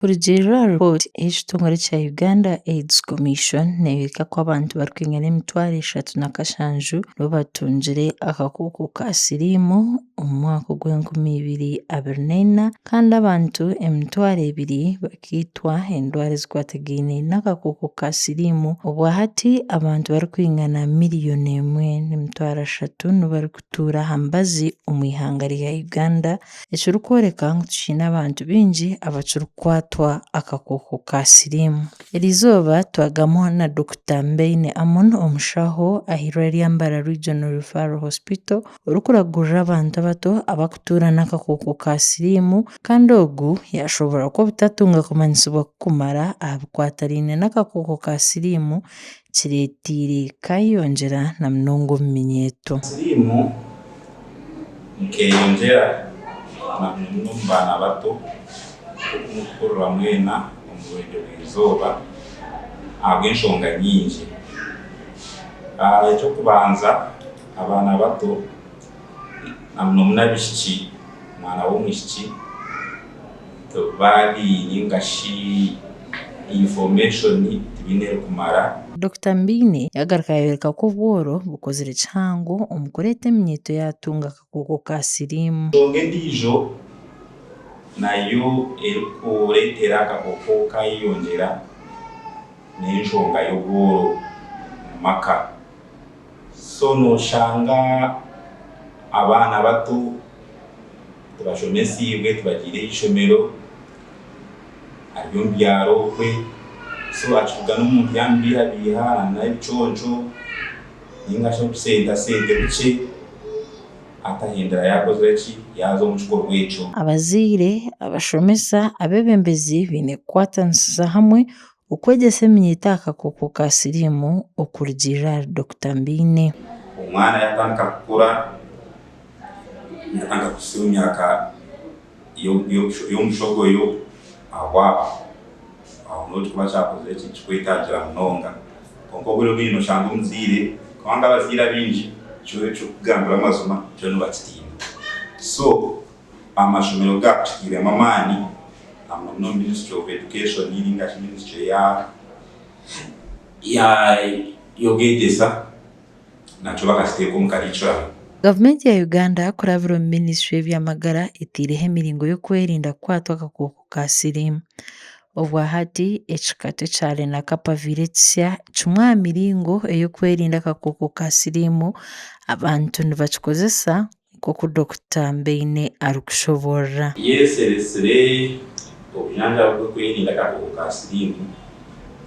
Kurugiirira aha ripooti ey'ekitongore ekya Uganda AIDS Commission neeyoreka ku abantu barikwingana 307,000 nibo batungire akakooko ka siriimu omu mwaka ogw'e2024 kandi abantu 2000 bakaitwa endwara ezikwatagaine n'akakooko ka siriimu. Obwa hati abantu barikwingana 1,300,000 nibo barikutuura aha mibazi omu ihanga rya Uganda ekirikworeka ngu tukiine abantu baingi abakirikukwatwa akakooko ka siriimu. Eriizooba twagamba na Dokita Mbeine Amon omushaho ah'eirwariro rya Mbarara Regional Referral Hospital orikuragurira abantu abato abarikutuura n'akakooko ka siriimu kandi ogu yaashoboorora ku obutatunga kumanyisibwa kurikumara aha bikwatiraine n'akakooko ka siriimu kireeteire kayeyongyera na munonga omu minyeeto. Siriimu nikeyongyera na muno omu baana bato nk'oku murikuhurira mwena omu burengyerwa-izooba ahabw'enshonga nyingi. Eky'okubanza abaana bato na muno muno abaishiki, omwana w'omwishiki tibari ninga shi information tibaine erikumara. Dokita Mbiine yagaruka yayoreka ku obworo bukozire kihango omu kureeta eminyeeto yaatunga akakooko ka siriimu. Enshonga endiijo nayo erikureetera akakooko kayeyongyera n'enshonga y'obworo omu maka. So noshanga abaana bato tibashomesiibwe, tibagiire aha ishomero, ari omu byaro okwe, so akibugana omuntu yaamubeihabeiha nana ebiconco ninga shi obusente bukye, atahendera yaakozire ki, yaaza omu kikorwa ekyo. Abazaire, abashomesa, abeebembezi baine kukwatanisiza hamwe okwegyesa eminyeeto aha kakooko ka siriimu okurugiirira ahari Dokita Mbiine. Omwana yaatandika kukura, yaatandika kuhitsya omu myaka y'omushogoyo aho aho aho niho kirikuba kyakozire ki kikwetaagira munonga. Kwonka obwire obwingi noshanga omuzaire kubanga abazaire abaingi kyo eky'okugambira amazima kyo nibakitiina. So amashomero gaakukitairemu amaani na muno Ministry of Education ninga shi Ministry y'obwegyesa nakyo bakakiteeka omu curriculum. Gavumenti ya Uganda kurabira omu minisitule y'eby'amagara etaireho emiringo y'okwerinda kukwatwa akakooko ka siriimu. Obwa hati ekikato ekya Lenacapavir ekisya kimwe aha miringo ey'okwerinda akakooko ka siriimu abantu nibakikozesa nk'oku Dokita Mbeine arikushoboorora. Yes eretsire obujanjabi bw'okwerinda akakooko ka siriimu,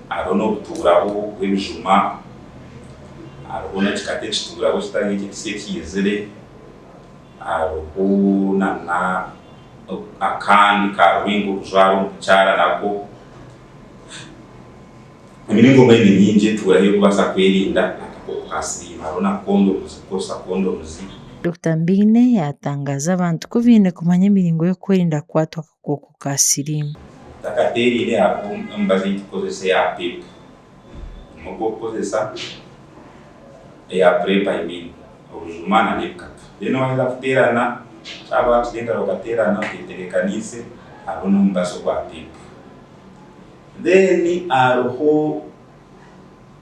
hariho n'obutuuraho bw'ebijuma, hariho n'ekikata ekituuraho kitari eki ekisya ekiizire, hariho nana akandi ka ringi okujwara omu bukyara nako. Emiringo mbwenu ni mingi etuuraho ey'okubaasa kwerinda akakooko ka siriimu. Hariho na kondomuzi, kukozesa kondomuzi. Dokita Mbiine yaatangaaza abantu ku baine kumanya emiringo y'okwerinda kukwatwa akakooko ka siriimu. Otakateeraine hariho emibazi ei turikukozesa eya PEP. Omwe ogu orikukozesa eya PrEP I mean, obujuma nana ebikatu. Then waaheza kuteerana, kyaba accidental okateerana oteetebeekaniise, hariho n'omubazi ogwa PEP. Then hariho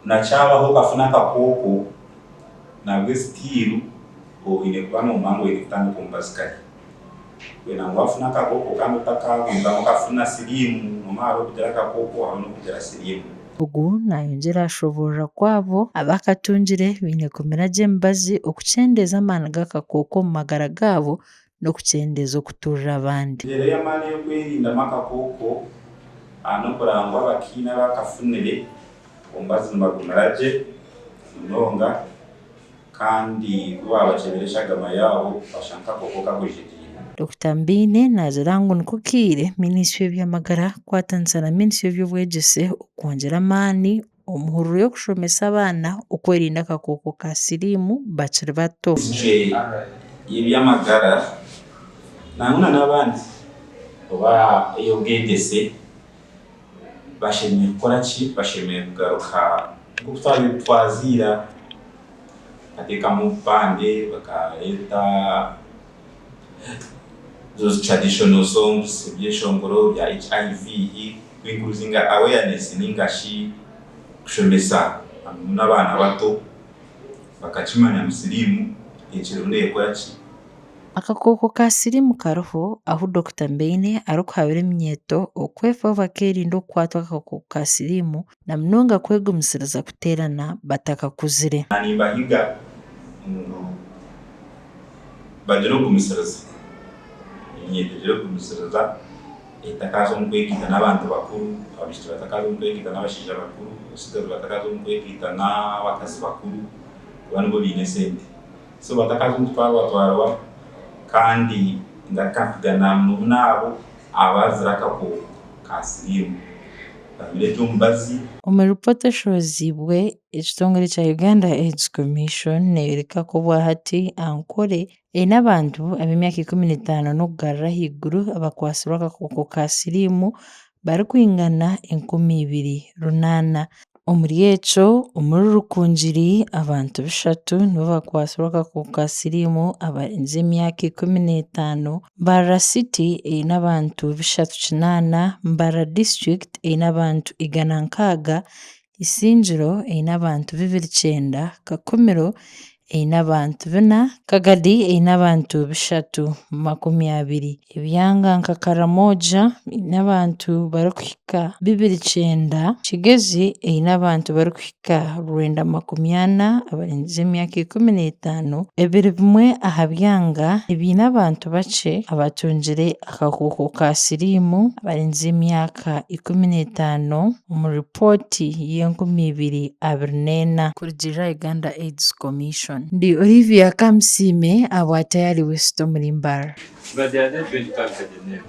na kyabaho okafuna akakooko nabwe still oine kuba nomanya ngu oine kutandika omubazi kare. Kwenda ngu wafuna akakooko kandi otakagumizamu okafuna siriimu, nomanya hariho okugira akakooko hariho nokugira siriimu. Ogu nayongyera ashoboorora ku abo abakatungire baine kumira gye emibazi okukyendeeza amaani g'akakooko omu magara gaabo n'okukyendeeza okuturira abandi. Engyero y'amaani ey'okwerindamu akakooko n'okuranga ngu abakiine abakafunire omubazi nibagumira gye munonga kandi ku baabakyebera eshagama yaabo bashanga akakooko kagwejegyeire. Dokita Mbiine naagira ngu niko kaire minisitule y'eby'amagara kukwatanisa na minisitule y'eby'obwegyese okwongyera amaani omu hururu y'okushomesa abaana okwerinda akakooko ka siriimu bakiri bato. Minisitule y'eby'amagara nangwa na n'abandi oba ey'obwegyese bashemereire kukora ki? Bashemereire kugaruka nk'oku twabaire nitutwaza ira, bakateekamu obupande bakareeta. Those traditional songs, ebyeshongoro bya HIV, ku increasinga awareness ninga shi kushomesa n'abaana bato bakakimanya ngu siriimu ekiriho neekora ki. Akakooko ka siriimu kariho ahu Dokita Mbeine arikuhabura eminyeeto okwefaho bakeerinda okukwatwa akakooko ka siriimu na munonga kwegumisiriza kuteerana batakakuzire. Nimbahiga ngu bagire okugumisiriza, eminyeeto egire okugumisiriza etakaaza omu kwegaita n'abantu bakuru, abaishiki batakaaza omu kwegaita n'abashaija bakuru, abatsigazi batakaaza omu kwegaita n'abakazi bakuru kuba nibo baine esente. So batakaaza omu kutwarwatwarwa kandi ngaruka mpiga n'abo abaazire akakooko ka siriimu bamire gye omubazi. Omu ripoota eshohoziibwe ekitongore kya Uganda AIDS Commission neeyoreka ku obwahati Ankole eine abantu ab'emyaka 15 n'okugarura ahaiguru abakwatsirwe akakooko ka siriimu barikwingana 2800. Omuri ekyo, omuri Rukungiri abantu bishatu nibo bakwatsirwe akakooko ka siriimu abarengize emyaka 15, Mbarara City eine abantu 308, Mbarara District eine abantu 160, Isingiro eine abantu 29, Kakumiro eine abantu bina, Kagadi eine abantu 320. Ebyanga nka Karamoja eine abantu barikuhika 29, Kigezi eine abantu barikuhika 940 abarengize emyaka 15, ebiri bimwe aha byanga ebiine abantu bakye abatungire akakooko ka siriimu abarengize emyaka 15 omu ripooti y'enkumi ibiri abiri n'ena kurugiirira aha Uganda AIDS Commission. Ndi Olivia Kamusiime ahabwa Tayari West omuri Mbarara. But the other 25 had a name.